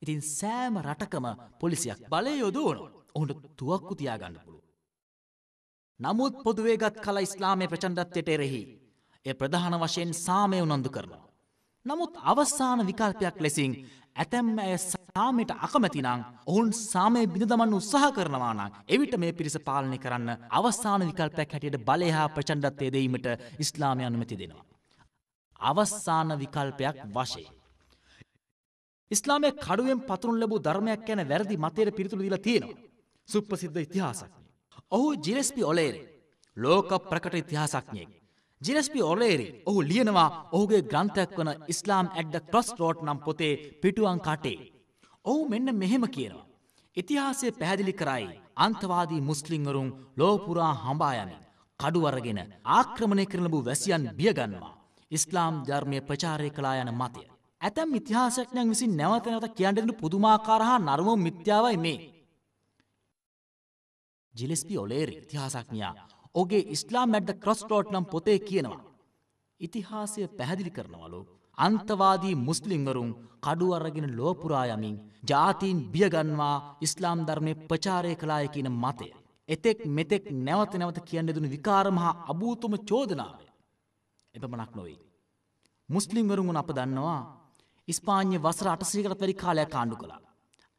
ඉතින් සෑම රටකම පොලිසියක් බලය යොදවනවා. ඔවුන්ට තුවක්කු තියාගන්න පුළුවන්. නමුත් පොදුවේ ගත් කල ඉස්ලාමයේ ප්‍රචණ්ඩත්වයට එරෙහි එය ප්‍රධාන වශයෙන් සාමය උනන්දු කරනවා. නමුත් අවසාන විකල්පයක් ලෙසින් ඇතැම් අය සාමයට අකමැති නම් ඔවුන් සාමය බිඳ දමන්න උත්සාහ කරනවා නම් එවිට මේ පිරිස පාලනය කරන්න අවසාන විකල්පයක් හැටියට බලය හා ප්‍රචණ්ඩත්වය දෙීමට ඉස්ලාමය අනුමැති දෙනවා. අවසාන විකල්පයක් වශයෙන් ඉස්ලාමය කඩුවෙන් පතුරනු ලැබූ ධර්මයක් ගැන වැරදි මතයට පිළිතුරු දීලා තියෙනවා. සුප්‍රසිද්ධ ඉතිහාසඥයෙක්. ඔහු ජිලෙස්පි ඔලේරි, ලෝක ප්‍රකට ඉතිහාසඥයෙක්. ජිලෙස්පි ඔලේරි ඔහු ලියනවා ඔහුගේ ග්‍රන්ථයක් වන ඉස්ලාම් ඇට් ද ක්‍රොස් රෝඩ් නම් පොතේ පිටු අංක 8. ඔහු මෙන්න මෙහෙම කියනවා. ඉතිහාසය පැහැදිලි කරයි අන්තවාදී මුස්ලිම්වරුන් ලොව පුරා හඹා යමින් කඩු අරගෙන ආක්‍රමණය කරන ලැබූ වැසියන් බිය ගන්නවා. ඉස්ලාම් ධර්මය ප්‍රචාරය කළා යන මතය. ඇතැම් ඉතිහාසඥයන් විසින් නැවත නැවත කියන්න දෙන පුදුමාකාර හා නර්ම මිත්‍යාවයි මේ. ජිලෙස්පි ඔලේරි ඉතිහාසඥයා ඔහුගේ ඉස්ලාම් ඇට් ද ක්‍රොස් රෝඩ් නම් පොතේ කියනවා. ඉතිහාසය පැහැදිලි කරනවලු අන්තවාදී මුස්ලිම්වරුන් කඩු අරගෙන ලොව පුරා යමින් ජාතීන් බිය ගන්වා ඉස්ලාම් ධර්මය ප්‍රචාරය කළාය කියන මතය. එතෙක් මෙතෙක් නැවත නැවත කියන්න දුණු විකාරම හා අභූතම චෝදනාවය. එපමණක් නොවේ. මුස්ලිම්වරුන් වුණ අප දන්නවා ඉස්පාඤ්ඤ වසර 800කටත් වැඩි කාලයක් ආණ්ඩු කළා.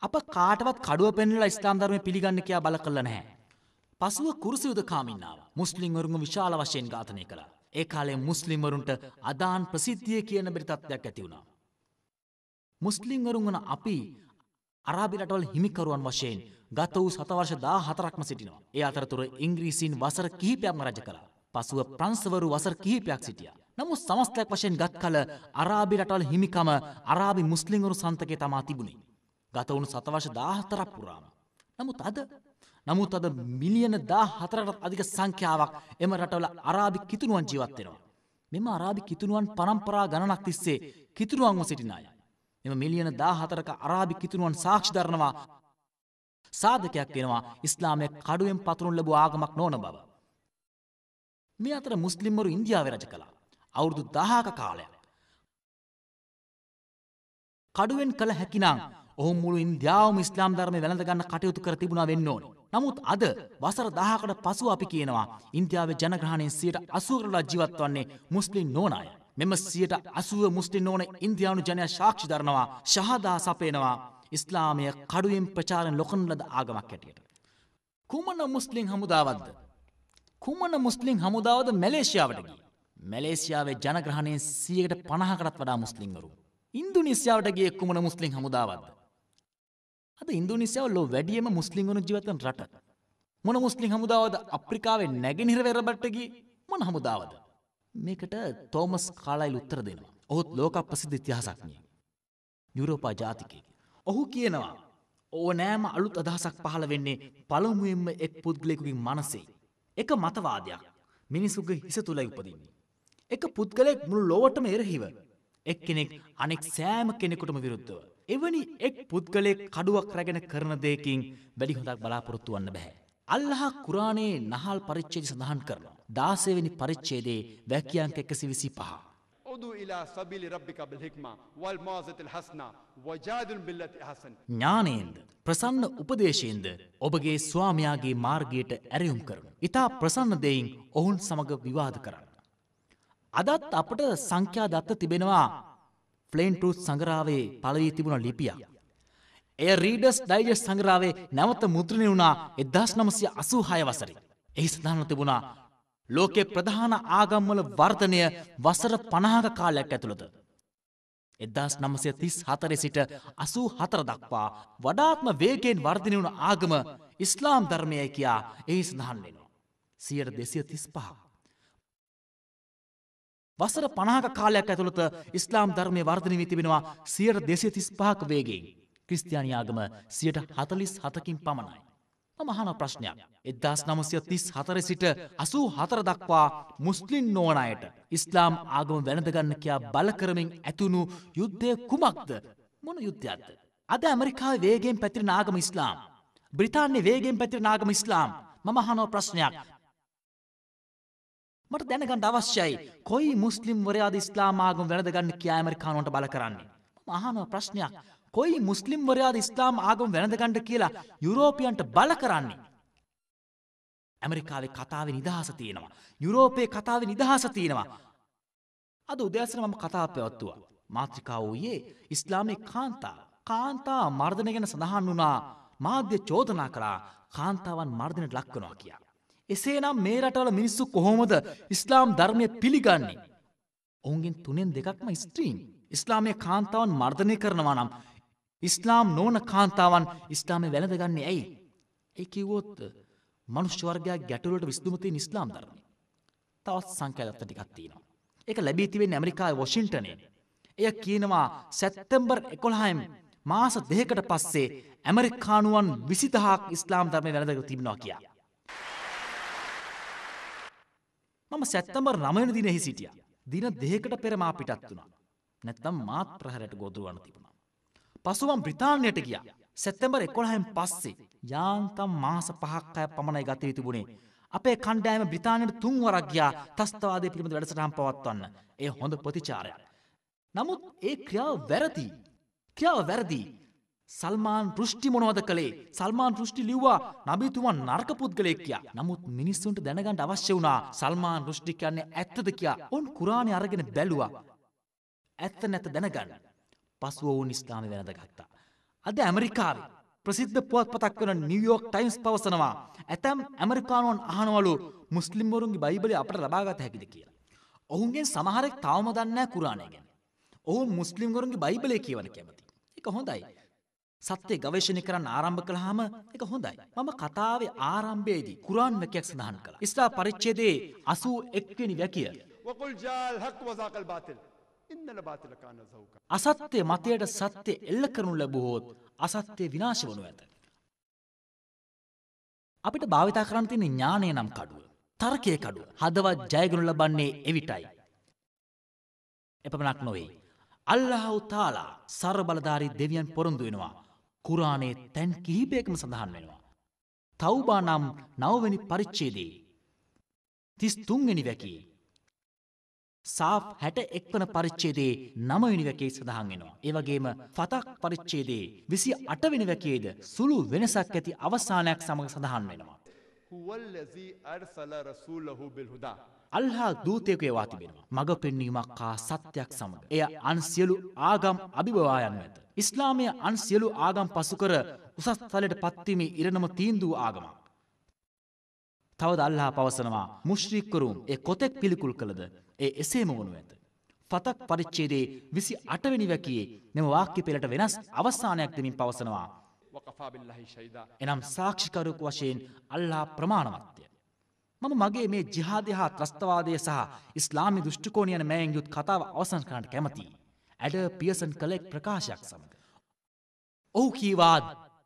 අප කාටවත් කඩුව පෙන්වලා ඉස්ලාම් ධර්මය පිළිගන්න කියා බල කළා නැහැ. පසුව කුරුස යුදකාමින් ආවා. මුස්ලිම්වරුන්ව විශාල වශයෙන් ඝාතනය කළා. ඒ කාලේ මුස්ලිම්වරුන්ට අදාන් ප්‍රසිද්ධිය කියන බැරි තත්ත්වයක් ඇති වුණා. මුස්ලිම්වරුන් වන අපි අරාබි රටවල් හිමිකරුවන් වශයෙන් ගත වූ සතවර්ෂ 14ක්ම සිටිනවා. ඒ අතරතුර ඉංග්‍රීසීන් වසර කිහිපයක්ම රජ කළා. පසුව ප්‍රංශවරු වසර කිහිපයක් සිටියා. නමුත් සමස්තයක් වශයෙන් ගත් කල අරාබි රටවල් හිමිකම අරාබි මුස්ලිම්වරු සන්තකේ තමා තිබුණේ. ගත වුණු සතවර්ෂ 14ක් පුරාම. නමුත් අද මිලියන 14කටත් අධික සංඛ්‍යාවක් එම රටවල අරාබි කිතුණුවන් ජීවත් වෙනවා. මෙම අරාබි කිතුණුවන් පරම්පරා ගණනක් තිස්සේ කිතුණුවන්ව සිටින අය. මෙම මිලියන 14ක අරාබි කිතුණුවන් සාක්ෂි දරනවා, සාධකයක් වෙනවා ඉස්ලාමය කඩුවෙන් පතුරනු ලැබූ ආගමක් නොවන බව. මේ අතර මුස්ලිම්වරු ඉන්දියාවේ රජ කළා. අවුරුදු 1000ක කාලයක්. කඩුවෙන් කළ හැකිනම් ඔවුන් මුළු ඉන්දියාවම ඉස්ලාම් ධර්මය වැළඳ ගන්න කටයුතු කර තිබුණා වෙන්න ඕනේ. නමුත් අද වසර 1000කට පසුව අපි කියනවා ඉන්දියාවේ ජනගහනයෙන් 80%කට වඩා ජීවත් වන්නේ මුස්ලිම් නොවන අය. මෙම 80% මුස්ලිම් නොවන ඉන්දියානු ජනයා සාක්ෂි දරනවා, ෂහදා සපයනවා ඉස්ලාමය කඩුවෙන් ප්‍රචාරණ ලොකන ලද ආගමක් හැටියට. කුමන මුස්ලිම් හමුදාවක්ද? කුමන මුස්ලිම් හමුදාවද මැලේසියාවට ගියේ? මැලේසියාවේ ජනගහනයෙන් 50%කටත් වඩා මුස්ලිම්වරු. ඉන්දුනීසියාවට ගියේ කුමන මුස්ලිම් හමුදාවක්ද? අද ඉන්දුනීසියාව ලොව වැඩියම මුස්ලිම්වරුන් ජීවත් වන රට. මොන මුස්ලිම් හමුදාවද අප්‍රිකාවේ නැගෙනහිර වෙරළට ගියේ? මොන හමුදාවද? මේකට තෝමස් කාලයිල් උත්තර දෙනවා. ඔහුත් ලෝක ප්‍රසිද්ධ ඉතිහාසඥයෙක්. යුරෝපා ජාතිකයෙක්. ඔහු කියනවා ඕනෑම අලුත් අදහසක් පහළ වෙන්නේ පළමුවෙන්ම එක් පුද්ගලයෙකුගේ මනසේ. එක මතවාදයක් මිනිසුගේ හිස තුලයි උපදින්නේ. එක පුද්ගලයෙක් මුළු ලොවටම එරෙහිව, එක්කෙනෙක් අනෙක් සෑම කෙනෙකුටම විරුද්ධව. එවැනි එක් පුද්ගලයෙක් කඩුවක් රැගෙන කරන දෙයකින් වැඩි හොඳක් බලාපොරොත්තු වන්න බෑ. අල්ලාහ් කුරානයේ නහල් පරිච්ඡේදය සඳහන් කරනවා. 16 වෙනි පරිච්ඡේදයේ වැකියංක 125. ඥානයෙන්ද ප්‍රසන්න උපදේශයෙන්ද ඔබගේ ස්වාමියාගේ මාර්ගයට ඇරයුම් කරනු. ඉතා ප්‍රසන්න දෙයින් ඔවුන් සමග විවාද කරන්න. අදත් අපට සංඛ්‍යා දත්ත තිබෙනවා ප්ලේන් ට්‍රූත් සංග්‍රහයේ පළ වී තිබුණ ලිපියක්. එය රීඩර්ස් ඩයිජස්ට් සංග්‍රහයේ නැවත මුද්‍රණය වුණා 1986 වසරේ. එහි සඳහන්ව තිබුණා ලෝකයේ ප්‍රධාන ආගම්වල වර්ධනය වසර 50ක කාලයක් ඇතුළත 1934 සිට 84 දක්වා වඩාත්ම වේගයෙන් වර්ධනය වුණ ආගම ඉස්ලාම් ධර්මයයි කියා එහි සඳහන් වෙනවා. 235ක්. වසර 50ක කාලයක් ඇතුළත ඉස්ලාම් ධර්මය වර්ධනය වී තිබෙනවා 235ක වේගයෙන්. ක්‍රිස්තියානි ආගම 147කින් පමණයි. මම අහන ප්‍රශ්නයක්. 1934 සිට 84 දක්වා මුස්ලිම් නොවන අයට ඉස්ලාම් ආගම වැළඳ ගන්න කියා බල කරමින් ඇතුණු යුද්ධය කුමක්ද? මොන යුද්ධයක්ද? අද ඇමරිකාවේ වේගයෙන් පැතිරෙන ආගම ඉස්ලාම්. බ්‍රිතාන්‍යයේ වේගයෙන් පැතිරෙන ආගම ඉස්ලාම්. මම අහන ප්‍රශ්නයක්. මට දැනගන්න අවශ්‍යයි කොයි මුස්ලිම් වරයාද ඉස්ලාම් ආගම වැළඳ ගන්න කියා ඇමරිකානුවන්ට බල කරන්නේ? මම අහන ප්‍රශ්නයක්. කොයි මුස්ලිම්වරයාද ඉස්ලාම් ආගම වැළඳ ගන්න කියලා යුරෝපියන්ට බල කරන්නේ? ඇමරිකාවේ කතාවේ නිදහස තියෙනවා. යුරෝපයේ කතාවේ නිදහස තියෙනවා. අද උදෑසන මම කතාවක් පැවැත්තුවා. මාතෘකාව වූයේ ඉස්ලාමයේ කාන්තා. කාන්තා මර්ධනය ගැන සඳහන් වුණා. මාධ්‍ය චෝදනා කළා කාන්තාවන් මර්ධනයට ලක් වෙනවා කියා. එසේනම් මේ රටවල මිනිස්සු කොහොමද ඉස්ලාම් ධර්මය පිළිගන්නේ? ඔවුන්ගෙන් 2න් 2ක්ම ස්ත්‍රීන්. ඉස්ලාමයේ කාන්තාවන් මර්ධනය කරනවා නම් ඉස්ලාම් නොවන කාන්තාවන් ඉස්ලාමය වැළඳගන්නේ ඇයි? ඒ කිව්වොත් මනුෂ්‍ය වර්ගයා ගැටලුවලට විසඳුම තියෙන ඉස්ලාම් ධර්මය. තවත් සංඛ්‍යා දත්ත ටිකක් තියෙනවා. ඒක ලැබී තිබෙන්නේ ඇමරිකාවේ වොෂින්ටනයේ. එය කියනවා සැප්තැම්බර් 11 මාස දෙකකට පස්සේ ඇමරිකානුවන් 20000ක් ඉස්ලාම් ධර්මය වැළඳගෙන තිබෙනවා කියා. මම සැප්තැම්බර් 9 වෙනි දිනෙහි සිටියා. දින දෙකකට පෙර මා පිටත් වුණා. නැත්නම් මාත් ප්‍රහාරයට ගොදුරු වන්න තිබුණා. පසු මම බ්‍රිතාන්‍යයට ගියා. සැප්තැම්බර් 11න් පස්සේ යාන්තම් මාස 5ක් 6ක් පමණයි ගත වී තිබුණේ. අපේ කණ්ඩායම බ්‍රිතාන්‍යයට 3 වරක් ගියා ත්‍රස්තවාදය පිළිබඳ වැඩසටහන් පවත්වන්න. ඒ හොඳ ප්‍රතිචාරයක්. නමුත් ඒ ක්‍රියාව වැරදි. ක්‍රියාව වැරදි. සල්මාන් රුෂ්ඩි මොනවද කළේ? සල්මාන් රුෂ්ඩි ලිව්වා නබිතුමා නරක පුද්ගලයෙක් කියා. නමුත් මිනිස්සුන්ට දැනගන්න අවශ්‍ය වුණා සල්මාන් රුෂ්ඩි කියන්නේ ඇත්තද කියා. ඔවුන් කුරාණය අරගෙන බැලුවා. ඇත්ත නැත දැනගන්න. පසුව ඔවුන් ඉස්ලාමය වැළඳගත්තා. අද ඇමරිකාවේ ප්‍රසිද්ධ පුවත්පතක් වන නිව්යෝක් ටයිම්ස් පවසනවා ඇතැම් ඇමරිකානුවන් අහනවලු මුස්ලිම්වරුන්ගේ බයිබලය අපට ලබාගත හැකිද කියලා. ඔවුන්ගෙන් සමහරෙක් තවම දන්නේ නැහැ කුරාණය ගැන. ඔවුන් මුස්ලිම්වරුන්ගේ බයිබලය කියවන කැමති. ඒක හොඳයි. සත්‍ය ගවේෂණය කරන්න ආරම්භ කළාම ඒක හොඳයි. මම කතාවේ ආරම්භයේදී කුරාන් වැකියක් සඳහන් කළා. ඉස්ලා පරිච්ඡේදයේ 81 වෙනි වැකිය. අසත්‍ය මතයට සත්‍ය එල්ල කරනු ලැබුවහොත් අසත්‍ය විනාශ වනු ඇත. අපිට භාවිතා කරන්න තියෙන ඥානය නම් කඩුව, තර්කයේ කඩුව. හදවත් ජයගනු ලබන්නේ එවිටයි. එපමණක් නොවේ. අල්ලාහ් තාලා සර්ව බලධාරී දෙවියන් පොරොන්දු වෙනවා. කුරානයේ තැන් කිහිපයකම සඳහන් වෙනවා. තෞබා නම් 9 වෙනි පරිච්ඡේදයේ 33 වෙනි වැකියේ, සාෆ් 61 වන පරිච්ඡේදයේ 9 වෙනි වැකියේ සඳහන් වෙනවා. ඒ වගේම ෆතක් පරිච්ඡේදයේ 28 වෙනි වැකියේද සුළු වෙනසක් ඇති අවසානයක් සමග සඳහන් වෙනවා. අල්ලාහ් දූතයෙකු එවා තිබෙනවා. මඟ පෙන්වීමක් හා සත්‍යයක් සමග. එය අන් සියලු ආගම් අභිබවා යනු ඇත. ඉස්ලාමය අන් සියලු ආගම් පසු කර උසස් තලයට පත්වීමේ ඉරණම තීන්දුව ආගමක්. තවද අල්ලාහ් පවසනවා මුශ්රික්වරුන් ඒ කොතෙක් පිළිකුල් කළද ඒ එසේම වනු ඇත. ෆතක් පරිච්ඡේදයේ 28 වෙනි වැකියේ මෙම වාක්‍ය පෙළට වෙනස් අවසානයක් දෙමින් පවසනවා. එනම් සාක්ෂිකරුවෙකු වශයෙන් අල්ලාහ් ප්‍රමාණවත්ය. මම මගේ මේ ජිහාදය හා ත්‍රස්තවාදය සහ ඉස්ලාමී දෘෂ්ටිකෝණය යන මෑන් යුත් කතාව අවසන් කරන්නට කැමතියි. ඇඩ පියසන් කළ එක් ප්‍රකාශයක් සමග. ඔහු කීවා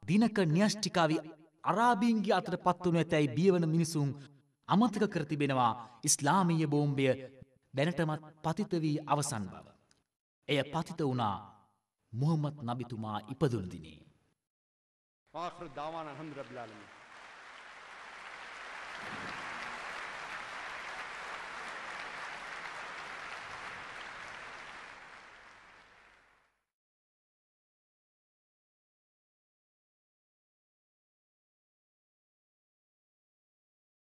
දිනක න්‍යෂ්ටිකාවී අරාබීන්ගේ අතට පත්වනු ඇතැයි බියවන මිනිසුන් අමතක කර තිබෙනවා ඉස්ලාමීය බෝම්බය දැනටමත් පතිත වී අවසන් බව. එය පතිත වුණා මුහම්මද් නබිතුමා ඉපදුණු දිනේ. ආඛිර දාවානා අල්හම්දුලිල්ලාහි රබ්බිල් ආලමීන්.